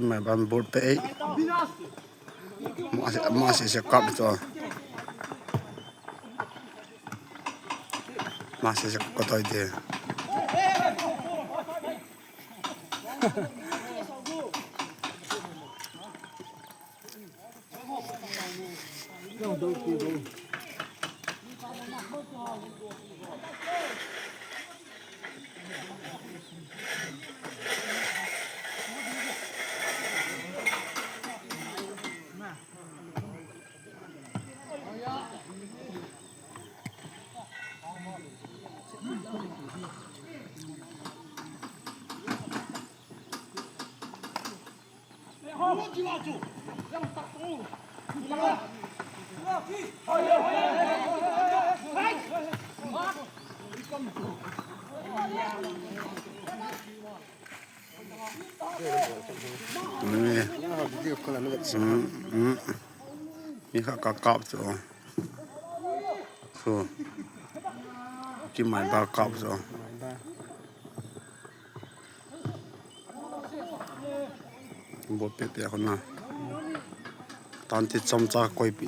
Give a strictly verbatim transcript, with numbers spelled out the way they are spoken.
Mai ban bol pe ei. Masi, masi se kap cho. Masi se ko toi de. Mi kha ka kap cho. So. Kimai ba kap cho. Bo pe pe ko na. Tan ti chom cha koi pi.